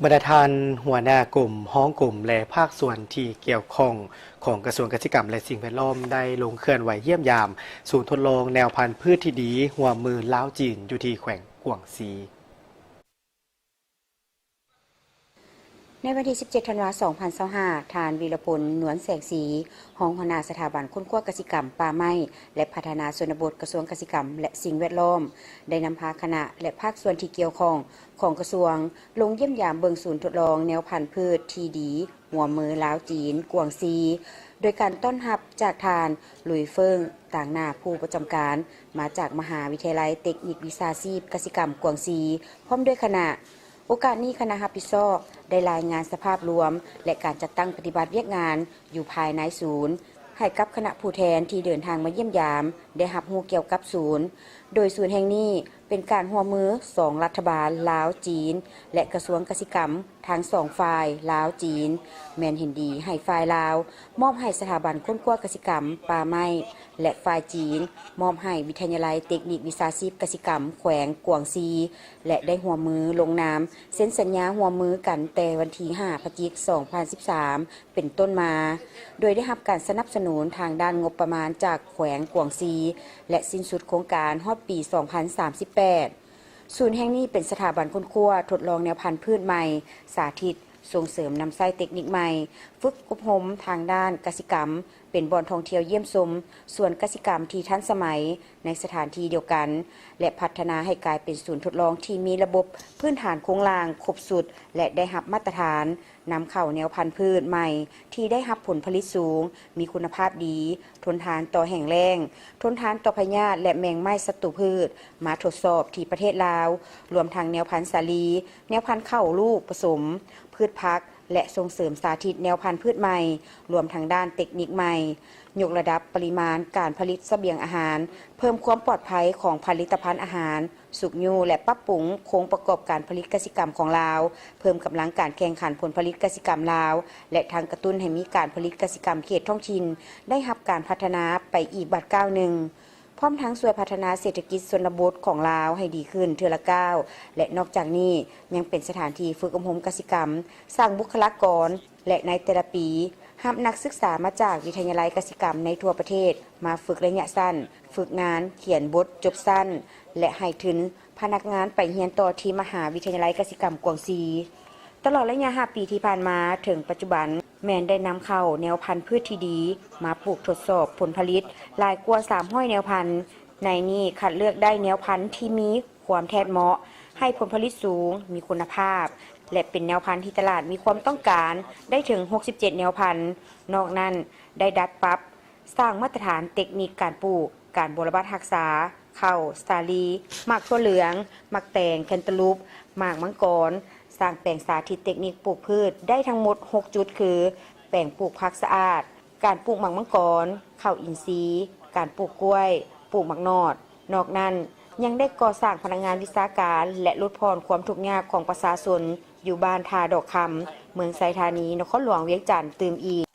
ບັນດາທ່ານຫົວໜ້າກົມ, ຮອງກົມ ແລະ ພາກສ່ວນທີ່ກ່ຽວຂ້ອງຂອງກະຊວງກະສິກຳ ແລະ ສິ່ງແວດລ້ອມ ໄດ້ລົງເຄື່ອນໄຫວຢ້ຽມຢາມສູນທົດລອງແນວພັນພືດທີ່ດີຮ່ວມມືລາວ-ຈີນ ຢູ່ທີ່ແຂວງກວາງຊີ. ໃນວັນທີສິບເຈັດ ທັນວາ ສອງພັນຊາວຫ້າ ທ່ານ ວິລະພົນ ນວນແສງສີ ຮອງຫົວໜ້າສະຖາບັນຄົ້ນຄວ້າກະສິກຳ, ປ່າໄມ້ ແລະ ພັດທະນາຊົນນະບົດ ກະຊວງກະສິກຳ ແລະ ສິ່ງແວດລ້ອມ ໄດ້ນຳພາຄະນະ ແລະ ພາກສ່ວນທີ່ກ່ຽວຂ້ອງຂອງກະຊວງ ລົງຢ້ຽມຢາມເບິ່ງສູນທົດລອງແນວພັນພືດທີ່ດີຮ່ວມມືລາວ-ຈີນ ກວາງຊີ ໂດຍການຕ້ອນຮັບຈາກທ່ານ ລຸຍເຟິ້ງ ຕາງໜ້າ ຜູ້ປະຈຳການມາຈາກມະຫາວິທະຍາໄລເຕັກນິກວິຊາຊີບກະສິກຳກວາງຊີ ພ້ອມດ້ວຍຄະນະ. ໂອກາດນີ້ຄະນະຮັບຜິດຊອບໄດ້ລາຍງານສະພາບລວມ ແລະ ການຈັດຕັ້ງປະຕິບັດວຽກງານຢູ່ພາຍໃນສູນ ໃຫ້ກັບຄະນະຜູ້ແທນທີ່ເດີນທາງມາຢ້ຽມຢາມໄດ້ຮັບຮູ້ກ່ຽວກັບສູນ, ໂດຍສູນແຫ່ງນີ້ເປັນການຮ່ວມມືສອງລັດຖະບານລາວ-ຈີນ ແລະ ກະຊວງກະສິກຳທັງສອງຝ່າຍລາວ-ຈີນ ແມ່ນເຫັນດີໃຫ້ຝ່າຍລາວມອບໃຫ້ສະຖາບັນຄົ້ນຄວ້າກະສິກຳ, ປ່າໄມ້ ແລະ ຝ່າຍຈີນມອບໃຫ້ວິທະຍາໄລເຕັກນິກວິຊາຊີບກະສິກຳແຂວງກວາງຊີ ແລະ ໄດ້ຮ່ວມມືລົງນາມເຊັນສັນຍາຮ່ວມມືກັນແຕ່ວັນທີຫ້າ ພະຈິກ ສອງພັນສິບສາມ ເປັນຕົ້ນມາ, ໂດຍໄດ້ຮັບການສະໜັບສະໜູນທາງດ້ານງົບປະມານຈາກແຂວງກວາງຊີ ແລະ ສິ້ນສຸດໂຄງການຮອດປີສອງພັນສາມສິບແປດ. ສູນແຫ່ງນີ້ເປັນສະຖາບັນຄົ້ນຄວ້າທົດລອງແນວພັນພືດໃໝ່, ສາທິດ, ສົ່ງເສີມນຳໃຊ້ເຕັກນິກໃໝ່, ຝຶກອົບຮົມທາງດ້ານກະສິກຳ, ເປັນບ່ອນທ່ອງທ່ຽວຢ້ຽມຊົມສວນກະສິກຳທີ່ທັນສະໄໝໃນສະຖານທີ່ດຽວກັນ ແລະ ພັດທະນາໃຫ້ກາຍເປັນສູນທົດລອງທີ່ມີລະບົບພື້ນຖານໂຄງລ່າງຄົບຊຸດ ແລະ ໄດ້ຮັບມາດຕະຖານ ນຳເຂົ້າແນວພັນພືດໃໝ່ທີ່ໄດ້ຮັບຜົນຜະລິດສູງ, ມີຄຸນນະພາບດີ, ທົນທານຕໍ່ແຫ້ງແລ້ງ, ທົນທານຕໍ່ພະຍາດ ແລະ ແມງໄມ້ສັດຕູພືດ ມາທົດສອບທີ່ປະເທດລາວ, ລວມທັງແນວພັນສາລີ, ແນວພັນເຂົ້າລູກປະສົມ, ພືດຜັກ ແລະ ສົ່ງເສີມສາທິດແນວພັນພືດໃໝ່, ລວມທັງດ້ານເຕັກນິກໃໝ່, ຍົກລະດັບປະລິມານການຜະລິດສະບຽງອາຫານ, ເພີ່ມຄວາມປອດໄພຂອງຜະລິດຕະພັນອາຫານ, ຊຸກຍູ້ ແລະ ປັບປຸງໂຄງປະກອບການຜະລິດກະສິກຳຂອງລາວ, ເພີ່ມກຳລັງການແຂ່ງຂັນຜົນຜະລິດກະສິກຳລາວ ແລະ ທັງກະຕຸ້ນໃຫ້ມີການຜະລິດກະສິກຳເຂດທ້ອງຖິ່ນໄດ້ຮັບການພັດທະນາໄປອີກບາດກ້າວໜຶ່ງ, ພ້ອມທັງຊ່ວຍພັດທະນາເສດຖະກິດຊົນນະບົດຂອງລາວໃຫ້ດີຂຶ້ນເທື່ອລະກ້າວ ແລະ ນອກຈາກນີ້ຍັງເປັນສະຖານທີ່ຝຶກອົບຮົມກະສິກຳ, ສ້າງບຸກຄະລາກອນ ແລະ ໃນແຕ່ລະປີ ຮັບນັກສຶກສາມາຈາກວິທະຍາໄລກະສິກຳໃນທົ່ວປະເທດມາຝຶກໄລຍະສັ້ນ, ຝຶກງານຂຽນບົດຈົບຊັ້ນ ແລະ ໃຫ້ທຶນພະນັກງານໄປຮຽນຕໍ່ທີ່ມະຫາວິທະຍາໄລກະສິກຳກວາງຊີ. ຕະຫຼອດໄລຍະຫ້າປີທີ່ຜ່ານມາເຖິງປັດຈຸບັນ ແມ່ນໄດ້ນຳເຂົ້າແນວພັນພືດທີ່ດີມາປູກທົດສອບຜົນຜະລິດຫຼາຍກວ່າສາມຮ້ອຍແນວພັນ, ໃນນີ້ຄັດເລືອກໄດ້ແນວພັນທີ່ມີຄວາມແທດເໝາະ, ໃຫ້ຜົນຜະລິດສູງ, ມີຄຸນນະພາບ ແລະ ເປັນແນວພັນທີ່ຕະຫຼາດມີຄວາມຕ້ອງການໄດ້ເຖິງຫົກສິບເຈັດແນວພັນ. ນອກນັ້ນໄດ້ດັດປັບ ສ້າງມາດຕະຖານເຕັກນິກການປູກ, ການບົວລະບັດຮັກສາ, ເຂົ້າ, ສາລີ, ໝາກຖົ່ວເຫຼືອງ, ໝາກແຕງ, ແຄນຕາລູບ, ໝາກມັງກອນ, ສ້າງແປງສາທິດເຕັກນິກປູກພືດໄດ້ທັງໝົດຫົກຈຸດ ຄື ແປງປູກຜັກສະອາດ, ການປູກໝາກມັງກອນ, ເຂົ້າອິນຊີ, ການປູກກ້ວຍ, ປູກໝາກໜອດ. ນອກນັ້ນຍັງໄດ້ກໍ່ສ້າງພະນັກງານວິຊາການ ແລະ ຫຼຸດຜ່ອນຄວາມທຸກຍາກຂອງປະຊາຊົນຢູ່ບ້ານທ່າດອກຄຳ, ເມືອງໄຊທານີ, ນະຄອນຫຼວງວຽງຈັນ ຕື່ມອີກ.